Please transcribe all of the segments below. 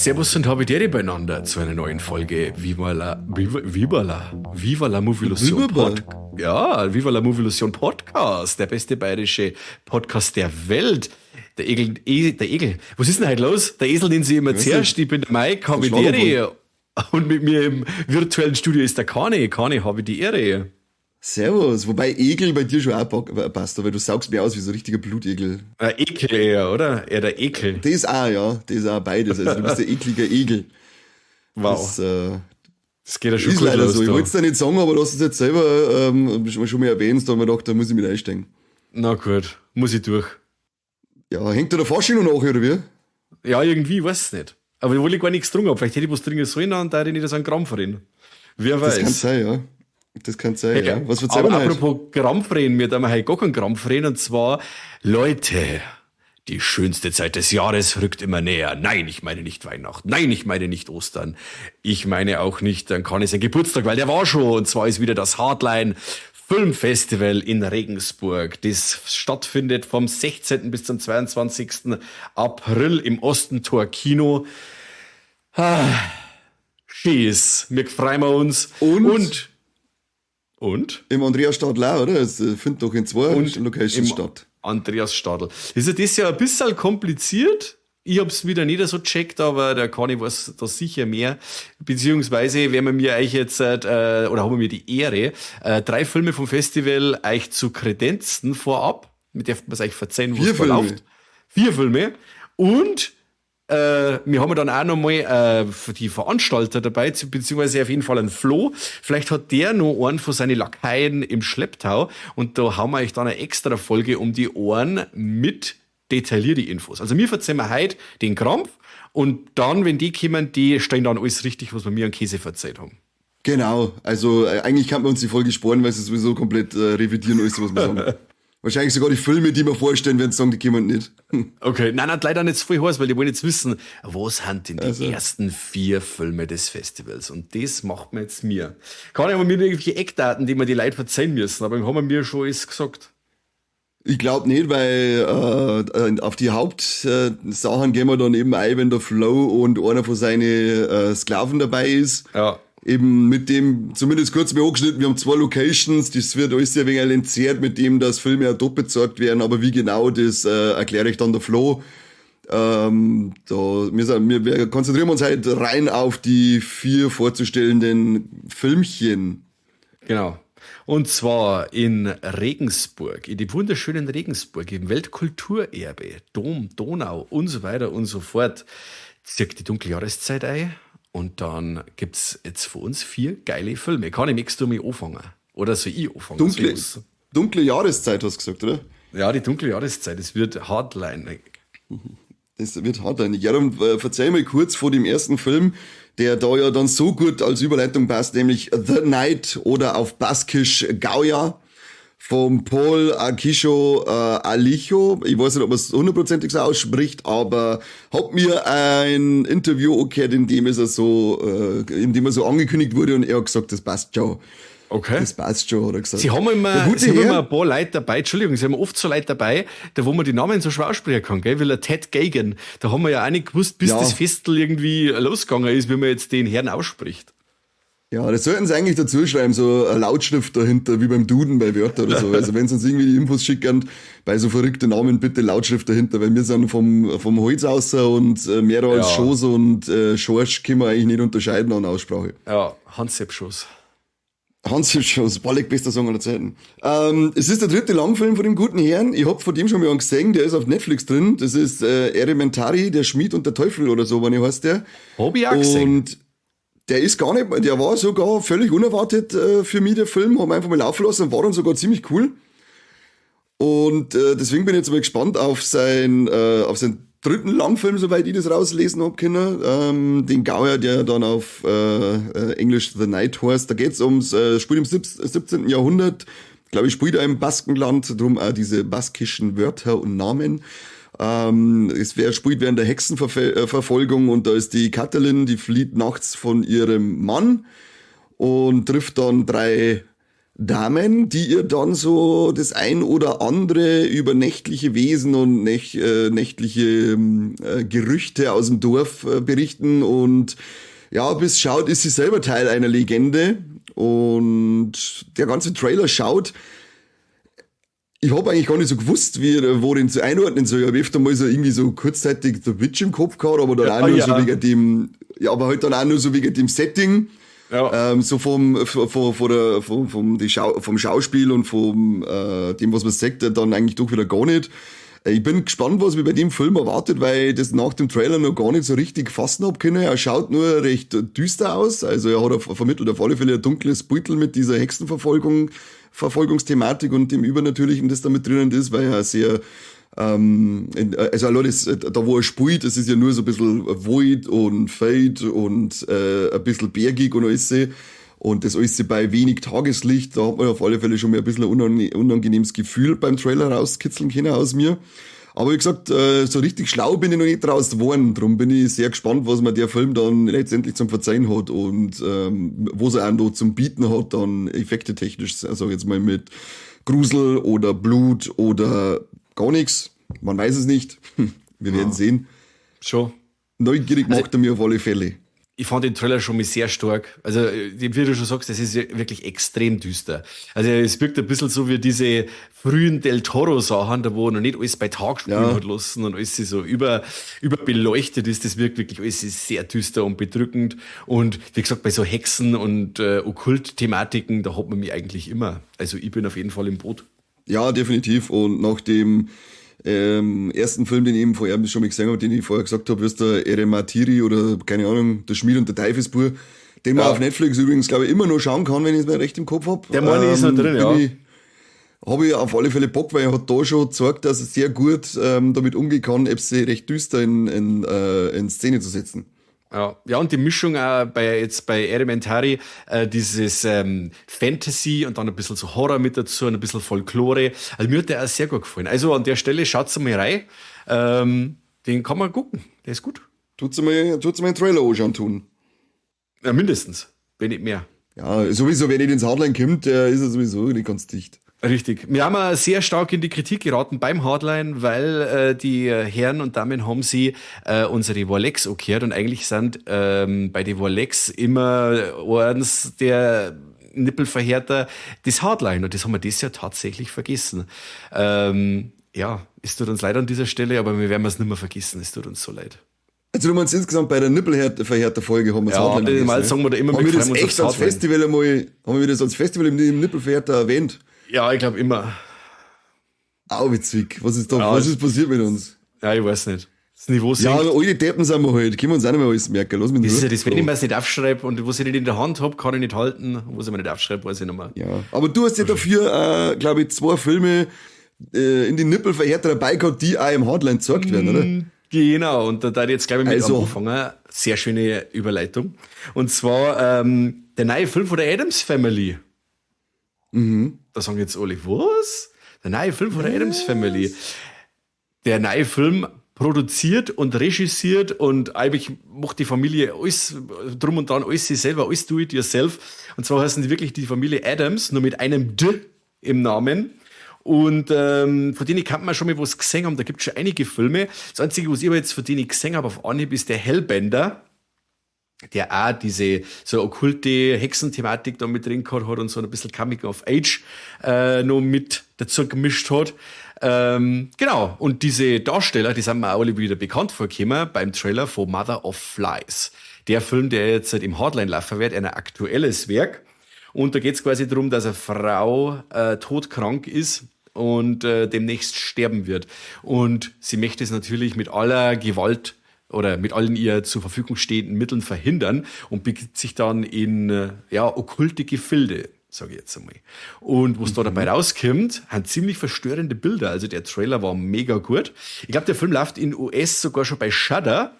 Servus und habe die Ehre beieinander zu einer neuen Folge Viva la, Viva, Viva la, Viva la Movilusion Pod, ja, Viva la Movilusion Podcast, der beste bayerische Podcast der Welt. Der Egel, der Egel, was ist denn heute los? Der Esel nennt sich immer zuerst, ich bin der Mike, habe die Ehre. Und mit mir im virtuellen Studio ist der Kani. Kani, habe die Ehre. Servus, wobei Egel bei dir schon auch passt, weil du saugst mir aus wie so ein richtiger Blutegel. Ekel eher, oder? Eher der Ekel. Das auch, ja. Das ist auch beides. Also du bist der eklige Egel. Wow. Das geht ja schon ist gut leider los, so. Ich wollte es dir nicht sagen, aber du hast es jetzt selber schon mal erwähnt, da habe ich mir gedacht, da muss ich mit einsteigen. Na gut, muss ich durch. Ja, hängt da der Fasching noch nach, oder wie? Ja, irgendwie, weiß ich nicht. Aber ich wollte gar nichts drin haben. Vielleicht hätte ich was trinken sollen und da hätte ich nicht so einen Krampf drin. Wer weiß. Das kann sein, ja. Das kann sein, hey, ja. Was aber apropos Krampf reden, wir haben heute gar keinen Krampf reden, und zwar, Leute, die schönste Zeit des Jahres rückt immer näher. Nein, ich meine nicht Weihnachten. Nein, ich meine nicht Ostern. Ich meine auch nicht, dann kann es sein Geburtstag, weil der war schon. Und zwar ist wieder das Hardline Filmfestival in Regensburg, das stattfindet vom 16. bis zum 22. April im Ostentor Kino. Ah, schieß, wir freuen uns. Und? Im Andreas Stadl auch, oder? Es findet doch in zwei und Locations statt. Andreas Stadl. Ist ja das ja ein bisschen kompliziert. Ich hab's wieder nicht so gecheckt, aber der Conny weiß da sicher mehr. Beziehungsweise werden wir mir euch jetzt, oder haben wir mir die Ehre, 3 Filme vom Festival euch zu kredenzen vorab. Mit der man es euch verzeihen, was da läuft. 4 Filme. Und wir haben dann auch nochmal die Veranstalter dabei, beziehungsweise auf jeden Fall einen Flo. Vielleicht hat der noch einen von seinen Lakaien im Schlepptau und da hauen wir euch dann eine extra Folge um die Ohren mit detaillierten Infos. Also wir verzeihen wir heute den Krampf und dann, wenn die kommen, die stellen dann alles richtig, was wir mir an Käse verzeiht haben. Genau, also eigentlich kann man uns die Folge sparen, weil sie sowieso komplett revidieren alles, was wir sagen. Wahrscheinlich sogar die Filme, die wir vorstellen, werden sagen, die kommen nicht. Okay, nein, nein, leider nicht zu viel heiß, weil die wollen jetzt wissen, was sind denn die ersten 4 Filme des Festivals? Und das macht man jetzt mir. Kann ich aber mir irgendwelche Eckdaten, die mir die Leute verzeihen müssen, aber haben wir mir schon alles gesagt. Ich glaub nicht, weil auf die Hauptsachen gehen wir dann eben ein, wenn der Flo und einer von seinen Sklaven dabei ist. Ja. Eben mit dem, zumindest kurz mal angeschnitten, wir haben 2 Locations, das wird alles ein wenig entzerrt mit dem, dass Filme auch doppelt gezeigt werden, aber wie genau, das erkläre ich dann der Flo. Wir konzentrieren uns halt rein auf die 4 vorzustellenden Filmchen. Genau. Und zwar in Regensburg, in dem wunderschönen Regensburg, im Weltkulturerbe, Dom, Donau und so weiter und so fort, zirkt die dunkle Jahreszeit ein. Und dann gibt's jetzt für uns 4 geile Filme. Kann ich nichts durch mich anfangen? Oder soll ich anfangen? Dunkle Jahreszeit hast du gesagt, oder? Ja, die dunkle Jahreszeit. Es wird Hardline. Das wird Hardline. Ja, dann verzeih mal kurz vor dem ersten Film, der da ja dann so gut als Überleitung passt, nämlich The Night oder auf Baskisch Gauja vom Paul Akisho Alicho. Ich weiß nicht, ob man es hundertprozentig so ausspricht, aber hab mir ein Interview angehört, in dem er so angekündigt wurde und er hat gesagt, das passt schon. Okay. Das passt schon, hat er gesagt. Sie haben immer, Der gute sie haben Herr immer ein paar Leute dabei, Entschuldigung, sie haben oft so Leute dabei, da wo man die Namen so schwer aussprechen kann, gell? Weil der Ted Geoghegan, da haben wir ja auch nicht gewusst, bis das Festel irgendwie losgegangen ist, wie man jetzt den Herrn ausspricht. Ja, das sollten sie eigentlich dazu schreiben, so eine Lautschrift dahinter, wie beim Duden bei Wörter oder so. Also wenn sie uns irgendwie die Infos schicken, bei so verrückten Namen bitte Lautschrift dahinter, weil wir sind vom Holz außer und mehr als Schoß und Schorsch können wir eigentlich nicht unterscheiden an Aussprache. Ja, Hans-Sepp Schoß. Hans-Sepp Schoß, ballig bester Song aller Zeiten. Es ist der 3. Langfilm von dem guten Herrn. Ich hab von dem schon mal einen gesehen, der ist auf Netflix drin. Das ist Errementari, der Schmied und der Teufel oder so, wann ich heißt der. Hab ich auch gesehen. Und der ist gar nicht, der war sogar völlig unerwartet für mich, der Film, haben wir einfach mal laufen lassen und war dann sogar ziemlich cool. Und deswegen bin ich jetzt mal gespannt auf seinen 3. Langfilm, soweit ich das rauslesen hab können. Den Gauer, der dann auf Englisch The Night heißt. Da geht's ums, spielt im 17. Jahrhundert, glaub ich, spielt er im Baskenland, drum auch diese baskischen Wörter und Namen. Es spielt während der Hexenverfolgung und da ist die Katalin, die flieht nachts von ihrem Mann und trifft dann 3 Damen, die ihr dann so das ein oder andere über nächtliche Wesen und nächtliche Gerüchte aus dem Dorf berichten und ja, bis schaut, ist sie selber Teil einer Legende und der ganze Trailer schaut, ich hab eigentlich gar nicht so gewusst, wo den zu einordnen soll. Ich hab öfter mal so irgendwie so kurzzeitig The Witch im Kopf gehabt, aber dann auch nur so wegen dem, ja, aber halt dann auch nur so wegen dem Setting. Ja. So vom, vom, vom, vom, vom, die Schau, vom Schauspiel und vom dem, was man sieht, dann eigentlich doch wieder gar nicht. Ich bin gespannt, was mich bei dem Film erwartet, weil ich das nach dem Trailer noch gar nicht so richtig fassen hab können. Er schaut nur recht düster aus. Also er hat vermittelt auf alle Fälle ein dunkles Beutel mit dieser Hexenverfolgung, Verfolgungsthematik und dem Übernatürlichen, das da mit drinnen ist, weil er sehr, also allein das, da wo er spielt, das ist ja nur so ein bisschen Void und Fade und ein bisschen bergig und alles. Und das alles bei wenig Tageslicht, da hat man auf alle Fälle schon mal ein bisschen ein unangenehmes Gefühl beim Trailer rauskitzeln können aus mir. Aber wie gesagt, so richtig schlau bin ich noch nicht draus geworden. Drum bin ich sehr gespannt, was mir der Film dann letztendlich zum Verzeihen hat und was er auch noch zum Bieten hat, dann effektetechnisch, sag ich jetzt mal mit Grusel oder Blut oder gar nichts. Man weiß es nicht. Wir werden sehen. Schon. Neugierig macht er mir auf alle Fälle. Ich fand den Trailer schon mal sehr stark. Also, wie du schon sagst, das ist ja wirklich extrem düster. Also, es wirkt ein bisschen so wie diese frühen Del Toro-Sachen, da wo noch nicht alles bei Tag spielen hat lassen und alles so überbeleuchtet ist. Das wirkt wirklich alles sehr düster und bedrückend. Und wie gesagt, bei so Hexen und Okkult-Thematiken, da hat man mich eigentlich immer. Also, ich bin auf jeden Fall im Boot. Ja, definitiv. Und nach dem ersten Film, den ich eben vorher schon mal gesehen habe, den ich vorher gesagt habe, ist der Eremantiri oder, keine Ahnung, der Schmied und der Teufelsbur, den man auf Netflix übrigens, glaube ich, immer noch schauen kann, wenn ich es mir recht im Kopf hab. Der meine ist noch drin, ja. Hab ich auf alle Fälle Bock, weil er hat da schon gezeigt, dass er sehr gut damit umgehen kann, ob sie recht düster in Szene zu setzen. Ja, ja, und die Mischung auch jetzt bei Eremantiri, dieses Fantasy und dann ein bisschen so Horror mit dazu und ein bisschen Folklore. Also mir hat der auch sehr gut gefallen. Also an der Stelle schaut's mal rein. Den kann man gucken. Der ist gut. Tut's mal einen Trailer anschauen tun. Ja, mindestens, wenn nicht mehr. Ja, sowieso, wenn nicht ins Hardline kommt, der ist er sowieso nicht ganz dicht. Richtig. Wir haben auch sehr stark in die Kritik geraten beim Hardline, weil die Herren und Damen haben sie unsere Warlex angehört und eigentlich sind bei den Warlex immer eins der Nippelverhärter das Hardline und das haben wir das ja tatsächlich vergessen. Ja, es tut uns leid an dieser Stelle, aber wir werden es nicht mehr vergessen, es tut uns so leid. Also du meinst insgesamt bei der Nippelverhärter-Folge haben wir das Ja, Hardline vergessen, mal ne? sagen wir da immer, Haben wir wir das freuen uns echt aufs als Hardline. Festival einmal, haben wir das als Festival im Nippelverhärter erwähnt? Ja, ich glaub immer. Au, witzig. Was ist da, Ja, was ist passiert mit uns? Ja, ich weiß nicht. Das Niveau Ja, sinkt. aber alte Deppen sind wir halt. Können wir uns auch nicht mehr alles merken. Lass mich Das ist nur. ja das, wenn ich mir's nicht aufschreibe und was ich nicht in der Hand hab, kann ich nicht halten. Und was ich mir nicht aufschreibe, weiß ich nicht mehr. Ja, aber du hast ja dafür, glaub ich, 2 Filme in die Nippelverhärter dabei gehabt, die auch im Hardline gezeigt werden, oder? Genau, und da darf ich jetzt, glaub ich, mit Also. anfangen. Sehr schöne Überleitung. Und zwar der neue Film von der Addams Family. Da sagen jetzt alle, was? Der neue Film von der Addams Family. Der neue Film produziert und regisiert und eigentlich macht die Familie alles drum und dran, alles sie selber, alles do it yourself. Und zwar heißen die wirklich die Familie Addams, nur mit einem D im Namen. Und von denen kann man schon mal was gesehen haben. Da gibt's schon einige Filme. Das Einzige, was ich aber jetzt von denen gesehen habe auf Anhieb, ist der Hellbender, der auch diese so okkulte Hexenthematik da mit drin gehabt hat und so ein bisschen Coming of Age noch mit dazu gemischt hat. Genau, und diese Darsteller, die sind mir auch alle wieder bekannt vorgekommen beim Trailer von Mother of Flies. Der Film, der jetzt halt im Hardline laufen wird, ein aktuelles Werk. Und da geht's quasi darum, dass eine Frau todkrank ist und demnächst sterben wird. Und sie möchte es natürlich mit aller Gewalt oder mit allen ihr zur Verfügung stehenden Mitteln verhindern und begibt sich dann in okkulte Gefilde, sag ich jetzt einmal. Und was da dabei rauskommt, sind ziemlich verstörende Bilder. Also der Trailer war mega gut. Ich glaub, der Film läuft in US sogar schon bei Shudder.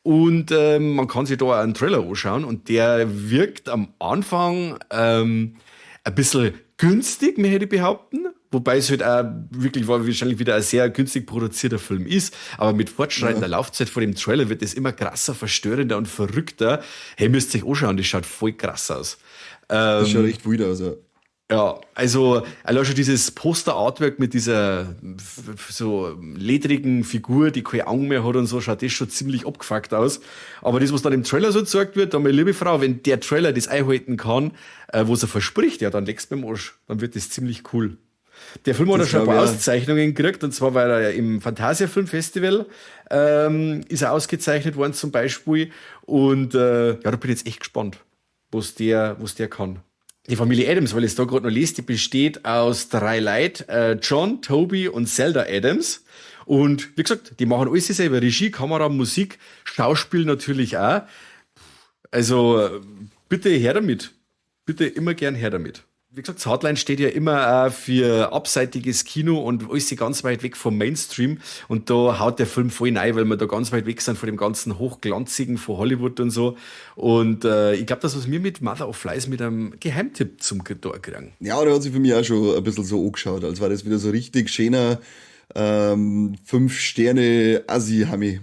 Und man kann sich da auch einen Trailer anschauen. Und der wirkt am Anfang ein bisschen günstig, möchte ich behaupten. Wobei es halt auch wirklich wahrscheinlich wieder ein sehr günstig produzierter Film ist. Aber mit fortschreitender Laufzeit vor dem Trailer wird es immer krasser, verstörender und verrückter. Hey, müsst ihr euch anschauen, das schaut voll krass aus. Das schaut echt wild aus, ja. Ja, also allein schon dieses Poster-Artwork mit dieser so ledrigen Figur, die keine Augen mehr hat und so, schaut das schon ziemlich abgefuckt aus. Aber das, was dann im Trailer so gezeigt wird, dann, meine liebe Frau, wenn der Trailer das einhalten kann, was er verspricht, ja, dann leckst du mir am Arsch. Dann wird das ziemlich cool. Der Film hat ja schon ein paar Auszeichnungen gekriegt, und zwar war er ja im Fantasia Film Festival, ist er ausgezeichnet worden zum Beispiel. Und ja, da bin ich jetzt echt gespannt, was der kann. Die Familie Addams, weil ich es da gerade noch lese, die besteht aus 3 Leuten, John, Toby und Zelda Addams. Und wie gesagt, die machen alles selber. Regie, Kamera, Musik, Schauspiel natürlich auch. Also bitte her damit. Bitte immer gern her damit. Wie gesagt, das Hardline steht ja immer auch für abseitiges Kino und alles ganz weit weg vom Mainstream. Und da haut der Film voll rein, weil wir da ganz weit weg sind von dem ganzen Hochglanzigen von Hollywood und so. Und ich glaub, das, was wir mit Mother of Flies mit einem Geheimtipp zum Tor kriegen. Ja, der hat sich für mich auch schon ein bisschen so angeschaut, als war das wieder so richtig schöner 5-Sterne-Assi-Hammi.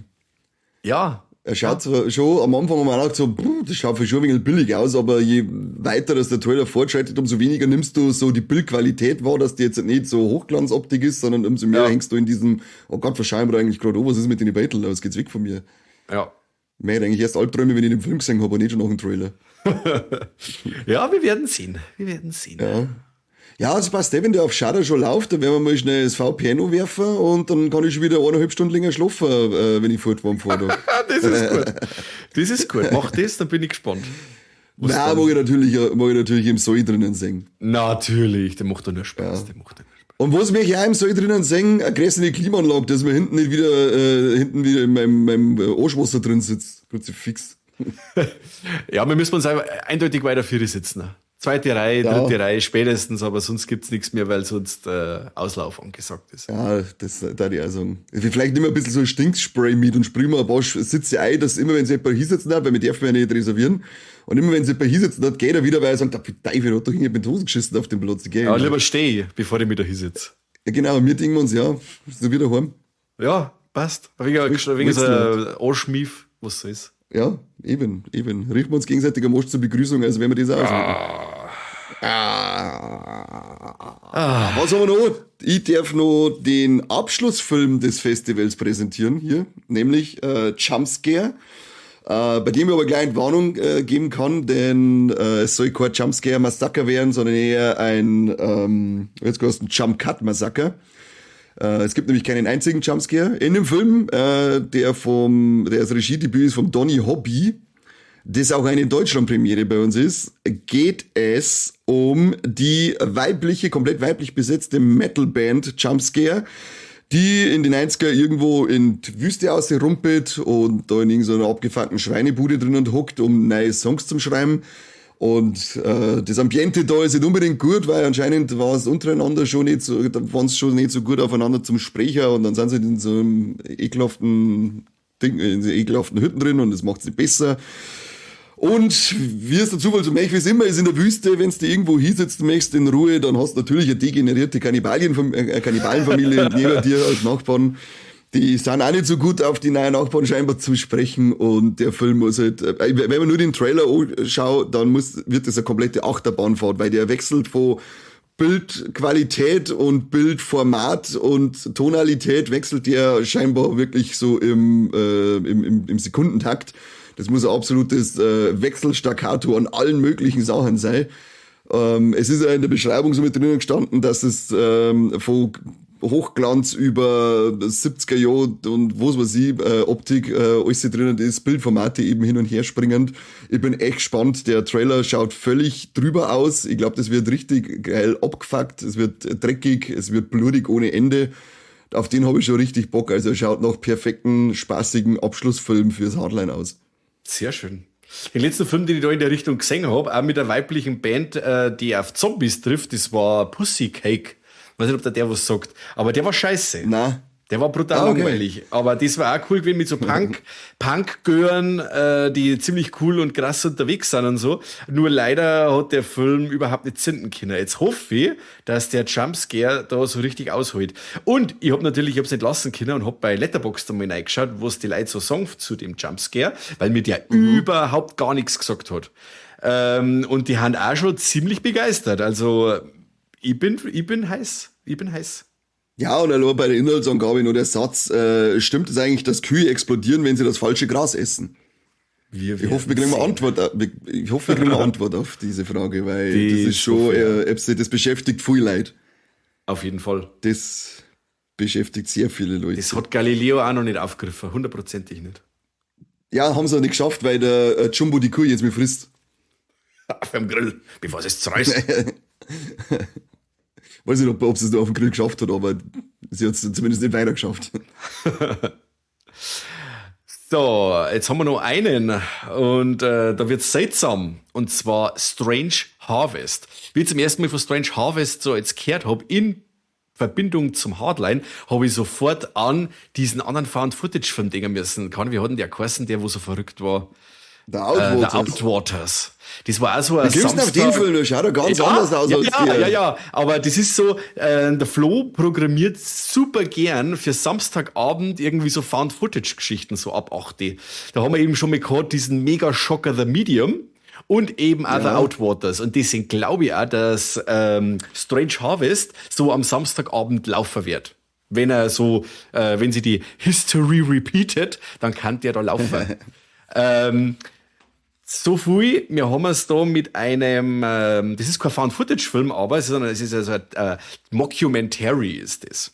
Ja. Er schaut zwar schon, am Anfang haben wir auch gedacht, so, das schaut schon ein wenig billig aus, aber je weiter das der Trailer fortschreitet, umso weniger nimmst du so die Bildqualität wahr, dass die jetzt nicht so Hochglanzoptik ist, sondern umso mehr hängst du in diesem, oh Gott, was schauen wir da eigentlich gerade an, was ist mit den Battle, was geht's weg von mir? Ja. Mir hätte eigentlich erst Albträume, wenn ich den Film gesehen habe und nicht schon nach dem Trailer. Ja, wir werden sehen. Wir werden sehen. Ja. Ja, das passt eh, wenn der auf Shudder schon läuft, dann werden wir mal schnell das VPN werfen und dann kann ich schon wieder 1,5 Stunden länger schlafen, wenn ich fortfahre am Vortag. Das ist gut. Das ist gut. Mach das, dann bin ich gespannt. Was Nein, dann? mag ich natürlich im Saal drinnen sehen. Natürlich, der macht doch nur Spaß. Ja. Der macht doch nur Spaß. Und was möchte ich auch im Saal drinnen sehen? Eine größere Klimaanlage, dass man hinten nicht wieder in meinem Arschwasser drin sitzt. Kruzifix. Ja, wir müssen uns einfach eindeutig weiter vorne sitzen. Zweite Reihe, dritte Reihe spätestens, aber sonst gibt's nichts mehr, weil sonst Auslauf angesagt ist. Ja, das darf ich auch sagen. Vielleicht nehmen wir ein bisschen so ein Stinkspray mit und sprühen wir ein paar Sitze ein, dass immer, wenn sie jemand hinsetzen hat, weil wir dürfen ja nicht reservieren, und immer, wenn sie jemand hinsetzen hat, geht er wieder, weil er sagt, Teufel, hat doch irgendjemand mit Hosen geschissen auf dem Platz. Geh Ja, ich. lieber steh, bevor ich mich da hinsetze. Ja, genau, wir denken uns, ja, ist wieder heim. Ja, passt. Wegen so ein Arschmief, was so ist. Ja, eben, eben. Riechen wir uns gegenseitig am Arsch zur Begrüßung, also wenn wir das auch aushalten. Was haben wir noch? Ich darf noch den Abschlussfilm des Festivals präsentieren hier, nämlich Jumpscare, bei dem ich aber gleich eine Warnung geben kann, denn es soll kein Jumpscare-Massaker werden, sondern eher ein jetzt gehört ein Jump-Cut-Massaker. Es gibt nämlich keinen einzigen Jumpscare in dem Film, der das Regiedebüt ist vom Donny Hobby, das auch eine Deutschlandpremiere bei uns ist, geht es um die weibliche, komplett weiblich besetzte Metalband Jumpscare, die in den 90er irgendwo in die Wüste ausrumpelt und da in irgendeiner abgefuckten Schweinebude drinnen hockt, um neue Songs zu schreiben. Und das Ambiente da ist nicht unbedingt gut, weil anscheinend war es untereinander schon nicht so, da waren es schon nicht so gut aufeinander zum Sprecher und dann sind sie in so einem ekelhaften Ding, in so ekelhaften Hütten drin und das macht's nicht besser. Und wie es der Zufall so möchte, wie es immer ist in der Wüste, wenn's du irgendwo hinsitzen möchtest in Ruhe, dann hast du natürlich eine degenerierte Kannibalenfamilie neben dir als Nachbarn. Die sind auch nicht so gut auf die neuen Nachbarn scheinbar zu sprechen und der Film muss halt, wenn man nur den Trailer anschaut, dann wird das eine komplette Achterbahnfahrt, weil der wechselt von Bildqualität und Bildformat und Tonalität wechselt der scheinbar wirklich so im Sekundentakt. Das muss ein absolutes Wechselstaccato an allen möglichen Sachen sein. Es ist ja in der Beschreibung so mit drinnen gestanden, dass es von Hochglanz über 70er Jahre und was weiß ich, Optik, alles drinnen ist, Bildformate eben hin und her springend. Ich bin echt gespannt. Der Trailer schaut völlig drüber aus. Ich glaub, das wird richtig geil abgefuckt. Es wird dreckig, es wird blutig ohne Ende. Auf den hab ich schon richtig Bock. Also er schaut nach perfekten, spaßigen Abschlussfilm fürs Hardline aus. Sehr schön. Den letzten Film, den ich da in der Richtung gesehen hab, auch mit der weiblichen Band, die auf Zombies trifft, das war Pussy Cake. Ich weiß nicht, ob der was sagt, aber der war scheiße. Nein. Der war brutal Ah, okay. langweilig. Aber das war auch cool gewesen mit so Punk-Gören, die ziemlich cool und krass unterwegs sind und so. Nur leider hat der Film überhaupt nicht zünden können. Jetzt hoffe ich, dass der Jumpscare da so richtig ausholt. Und ich hab natürlich, ich hab's nicht lassen können und hab bei Letterboxd einmal reingeschaut, was die Leute so sagen zu dem Jumpscare, weil mir der überhaupt gar nichts gesagt hat. Und die haben auch schon ziemlich begeistert. Also Ich bin heiß. Ich bin heiß. Ja, und allein bei der Inhaltsangabe nur der Satz, stimmt es eigentlich, dass Kühe explodieren, wenn sie das falsche Gras essen? Wir Ich hoffe, wir kriegen eine Antwort, ich hoffe, wir kriegen eine Antwort auf diese Frage, weil Die das ist ist schon, so fair. das beschäftigt viel Leute. Auf jeden Fall. Das beschäftigt sehr viele Leute. Das hat Galileo auch noch nicht aufgegriffen, hundertprozentig nicht. Ja, haben sie auch nicht geschafft, weil der Jumbo die Kuh jetzt mit frisst. Auf dem Grill, bevor es zerreißt. Weiß nicht, ob sie es noch auf dem Grill geschafft hat, aber sie hat es zumindest nicht weiter geschafft. So, jetzt haben wir noch einen und da wird's seltsam, und zwar Strange Harvest. Wie ich zum ersten Mal von Strange Harvest so jetzt gehört hab, in Verbindung zum Hardline, habe ich sofort an diesen anderen Found-Footage-Film denken müssen. Kann, wie hat denn der geheißen, der wo so verrückt war? The The Outwaters. Outwaters. Das war auch so ein Wie kommst du auf den Film? Der schaut ja ganz anders aus ja, als ja, der. ja, aber das ist so, der Flo programmiert super gern für Samstagabend irgendwie so Found-Footage-Geschichten so ab 8. Da haben wir eben schon mal gehabt, diesen Mega-Schocker The Medium und eben auch The Outwaters. Und deswegen glaube ich auch, dass Strange Harvest so am Samstagabend laufen wird. Wenn er so, wenn sie die History repeated, dann kann der da laufen. So viel, wir haben es da mit einem, das ist kein Found-Footage-Film, aber es ist also ein Mockumentary ist das.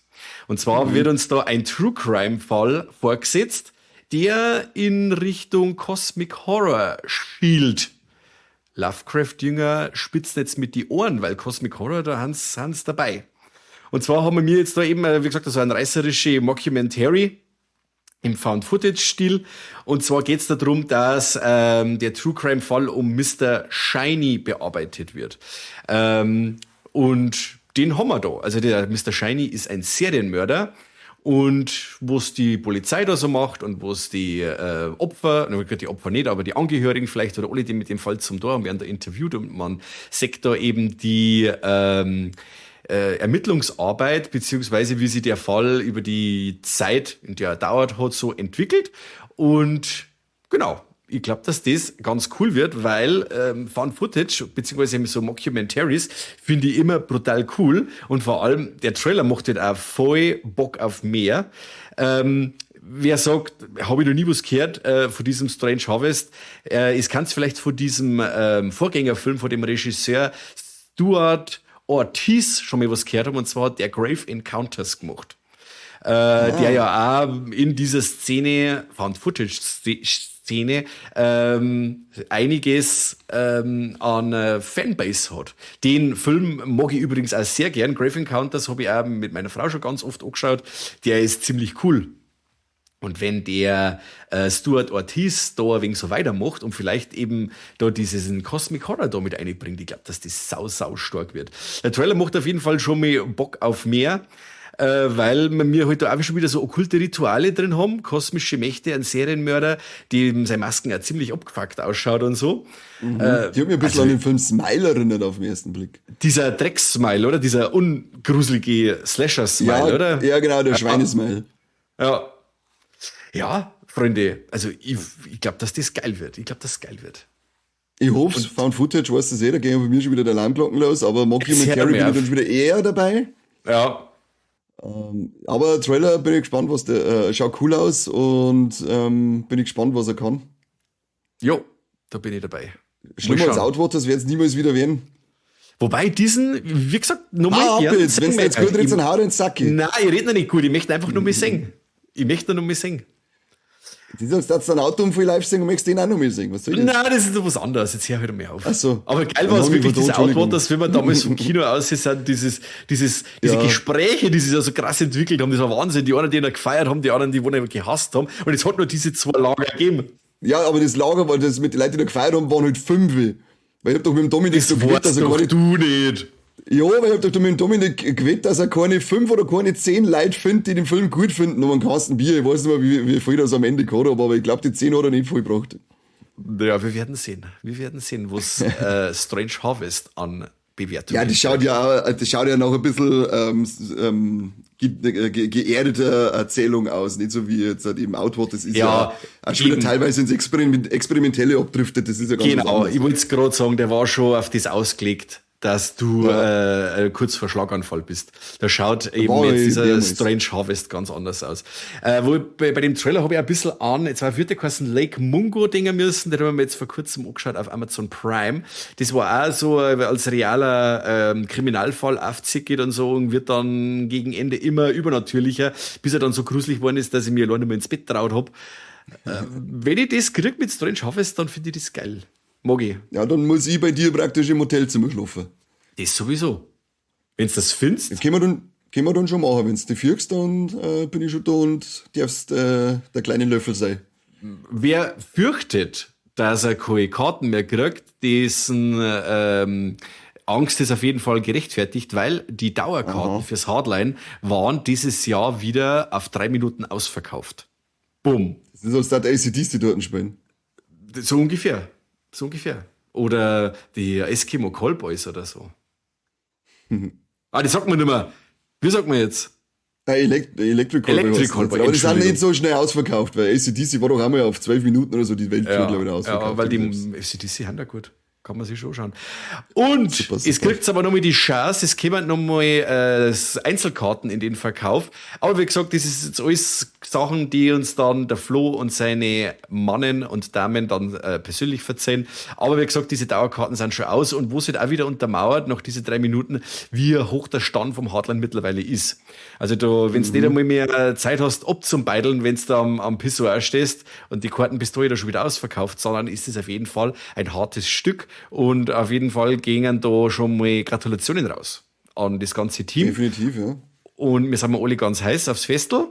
Und zwar wird uns da ein True-Crime-Fall vorgesetzt, der in Richtung Cosmic Horror schielt. Lovecraft-Jünger spitzen jetzt mit die Ohren, weil Cosmic Horror, da haben's dabei. Und zwar haben wir mir jetzt da eben, wie gesagt, so ein reißerische Mockumentary im Found-Footage-Stil. Und zwar geht's darum, dass der True-Crime-Fall um Mr. Shiny bearbeitet wird. Und den haben wir da. Also der Mr. Shiny ist ein Serienmörder. Und was die Polizei da so macht und was die Opfer, na, die Opfer nicht, aber die Angehörigen vielleicht oder alle, die mit dem Fall zum Tor haben, werden da interviewt und man sieht da eben die Ermittlungsarbeit, beziehungsweise wie sich der Fall über die Zeit, in der er dauert hat, so entwickelt. Und genau, ich glaube, dass das ganz cool wird, weil Found Footage, beziehungsweise eben so Mockumentaries, finde ich immer brutal cool. Und vor allem, der Trailer macht halt auch voll Bock auf mehr. Wer sagt, habe ich noch nie was gehört von diesem Strange Harvest, es kann vielleicht von diesem Vorgängerfilm von dem Regisseur Stuart Ortiz schon mal was gehört haben, und zwar hat der Grave Encounters gemacht. Der ja auch in dieser Szene, Found Footage Szene, einiges an Fanbase hat. Den Film mag ich übrigens auch sehr gern. Grave Encounters habe ich auch mit meiner Frau schon ganz oft angeschaut. Der ist ziemlich cool. Und wenn der Stuart Ortiz da ein wenig so weitermacht und vielleicht eben da diesen Cosmic Horror da mit einbringt, ich glaube, dass das sau, sau stark wird. Der Trailer macht auf jeden Fall schon mal Bock auf mehr, weil wir mir halt da auch schon wieder so okkulte Rituale drin haben, kosmische Mächte, ein Serienmörder, die eben seine Masken auch ziemlich abgefuckt ausschaut und so. Die hat mir ein bisschen also an den Film Smile erinnert auf den ersten Blick. Dieser Drecks-Smile, oder? Dieser ungruselige Slasher-Smile, Ja, oder? ja, genau, der Schweinesmile. Ja. Ja, Freunde, also ich glaube, dass das geil wird. Ich glaube, dass das geil wird. Ich hoffe, Found Footage, weiß das eh, da gehen bei mir schon wieder der Alarmglocken los, aber Mockumentary hör bin mir ich auf. dann schon wieder eher dabei. Aber Trailer bin ich gespannt, was der, schaut cool aus und bin ich gespannt, was er kann. Jo, da bin ich dabei. Schlimmer Mal als schauen. Outwaters wird es niemals wieder werden. Wobei diesen, wie gesagt, nochmal Ah, ab gern jetzt, wenn's sehen jetzt gut möchte. redest, dann hau den Sack. Nein, ich rede noch nicht gut, ich möchte einfach nur mal singen. Ich möchte nur mal singen. Du sollst jetzt einen Autounfall live singen und möchtest den auch noch mal singen. Was soll das? Nein, das ist doch was anderes. Jetzt hör halt mal auf. Ach so. Aber geil Dann war es hab ich wirklich, verdammt, diese Entschuldigung. Outwaters, wenn wir damals vom Kino aus sind, diese Gespräche, die sich ja so krass entwickelt haben, das war Wahnsinn. Die einen, die ihn gefeiert haben, die anderen, die ihn gehasst haben. Und es hat nur diese zwei Lager gegeben. Ja, aber das Lager, weil das mit den Leuten, die da gefeiert haben, waren halt 5. Weil ich hab doch mit dem Dominik so gewettet, Weißt dass er doch keine, du nicht. ja, weil ich hab doch mit dem Dominik gewettet, dass er keine 5 oder keine 10 Leute findet, die den Film gut finden um einen Kasten Bier. Ich weiß nicht mehr, wie viel das am Ende gehabt hat, aber ich glaub, die 10 hat er nicht viel gebracht. Ja, wir werden sehen. Wir werden sehen, was Strange Harvest an Bewertungen. Ja, das schaut ja, auch, das schaut ja noch ein bisschen geerdeter Erzählung aus, nicht so wie jetzt halt eben Outward, das ist ja, Ja, auch schon wieder eben. teilweise ins Experimentelle abdriftet, das ist ja ganz was Genau, anderes. ich wollte es gerade sagen, der war schon auf das ausgelegt, Dass du kurz vor Schlaganfall bist. Da schaut eben war jetzt dieser Strange Harvest ganz anders aus. Wo bei dem Trailer habe ich ein bisschen an, jetzt war wird der geheißen Lake Mungo denken müssen, den haben wir jetzt vor kurzem angeschaut auf Amazon Prime. Das war auch so als realer Kriminalfall aufzickert und so und wird dann gegen Ende immer übernatürlicher, bis er dann so gruselig geworden ist, dass ich mir alleine nicht mehr ins Bett traut hab. Wenn ich das krieg mit Strange Harvest, dann finde ich das geil. Mag ich. Ja, dann muss ich bei dir praktisch im Hotelzimmer schlafen. Das sowieso. Wenn du das findest. Das können wir dann schon machen. Wenn du dich fügst, dann bin ich schon da und darfst der kleine Löffel sein. Wer fürchtet, dass er keine Karten mehr kriegt, dessen Angst ist auf jeden Fall gerechtfertigt, weil die Dauerkarten fürs Hardline waren dieses Jahr wieder auf 3 Minuten ausverkauft. Bumm. Das ist, als dass AC/DC dort spielen. So ungefähr. So ungefähr. Oder die Eskimo Callboys oder so. Ah, die sagt man nicht mehr. Wie sagt man jetzt? Ja, Electric Callboy Electric heißt Callboy, das. Aber die sind Entschuldigung. nicht so schnell ausverkauft, weil AC/DC war doch einmal auf 12 Minuten oder so die Welttour, Ja, glaub ich, ausverkauft. ja, weil die AC/DC haben da gut. Kann man sich schon anschauen. Und Super, es super. kriegt aber nochmal die Chance, es kommen nochmal Einzelkarten in den Verkauf. Aber wie gesagt, das ist jetzt alles Sachen, die uns dann der Flo und seine Mannen und Damen dann persönlich verzeihen. Aber wie gesagt, diese Dauerkarten sind schon aus und wo es halt auch wieder untermauert, nach diese 3 Minuten, wie hoch der Stand vom Hardline mittlerweile ist. Also da, wenn's nicht einmal mehr Zeit hast, abzubeideln, wenn's da am Pissoir stehst und die Karten bist du ja schon wieder ausverkauft, sondern ist es auf jeden Fall ein hartes Stück. Und auf jeden Fall gingen da schon mal Gratulationen raus an das ganze Team. Definitiv, ja. Und wir sind alle ganz heiß aufs Festl.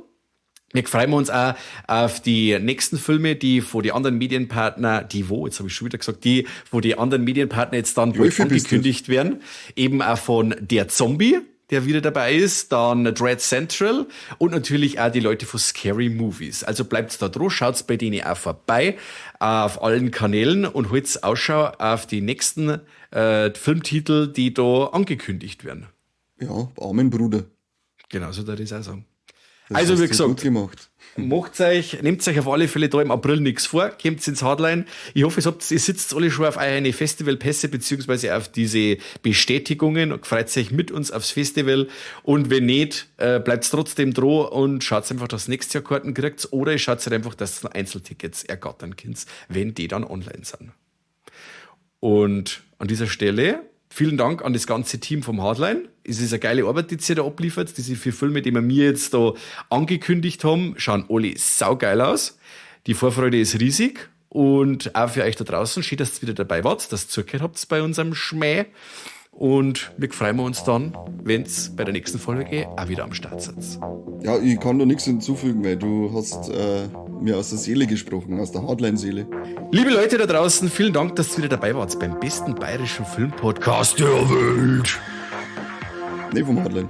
Wir freuen uns auch auf die nächsten Filme, die von die anderen Medienpartner, die wo, jetzt habe ich schon wieder gesagt, die, wo die anderen Medienpartner jetzt dann Ja, bald ich find, bist du. angekündigt werden. Eben auch von Der Zombie, der wieder dabei ist, dann Dread Central und natürlich auch die Leute von Scary Movies. Also bleibt da dran, schaut's bei denen auch vorbei auf allen Kanälen und holt's Ausschau auf die nächsten Filmtitel, die da angekündigt werden. Ja, Amen, Bruder. Genau, so würde ich es auch sagen. Das Also, hast wie du gesagt, gut gemacht. Nehmt euch auf alle Fälle da im April nichts vor, kommt ins Hardline. Ich hoffe, ihr sitzt alle schon auf eure Festivalpässe beziehungsweise auf diese Bestätigungen und freut euch mit uns aufs Festival. Und wenn nicht, bleibt trotzdem dran und schaut einfach, dass ihr nächstes Jahr Karten kriegt oder ihr schaut halt einfach, dass ihr Einzeltickets ergattern könnt, wenn die dann online sind. Und an dieser Stelle vielen Dank an das ganze Team vom Hardline. Es ist eine geile Arbeit, die ihr da abliefert. Diese 4 Filme, die wir mir jetzt da angekündigt haben, schauen alle saugeil aus. Die Vorfreude ist riesig. Und auch für euch da draußen, schön, dass ihr wieder dabei wart, dass ihr zugehört habt bei unserem Schmäh. Und wir freuen uns dann, wenn's bei der nächsten Folge auch wieder am Start seid. Ja, ich kann da nichts hinzufügen, weil du hast mir aus der Seele gesprochen, aus der Hardline-Seele. Liebe Leute da draußen, vielen Dank, dass ihr wieder dabei wart beim besten bayerischen Filmpodcast der Welt. Nee, vom Hardline.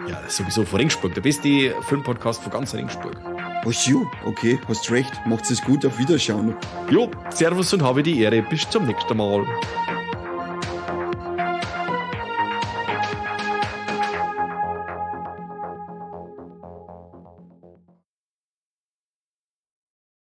Ja, sowieso von Regensburg, der beste Filmpodcast von ganz Regensburg. Ach so, okay, hast recht. Macht's es gut, auf Wiederschauen. Jo, servus und habe die Ehre. Bis zum nächsten Mal.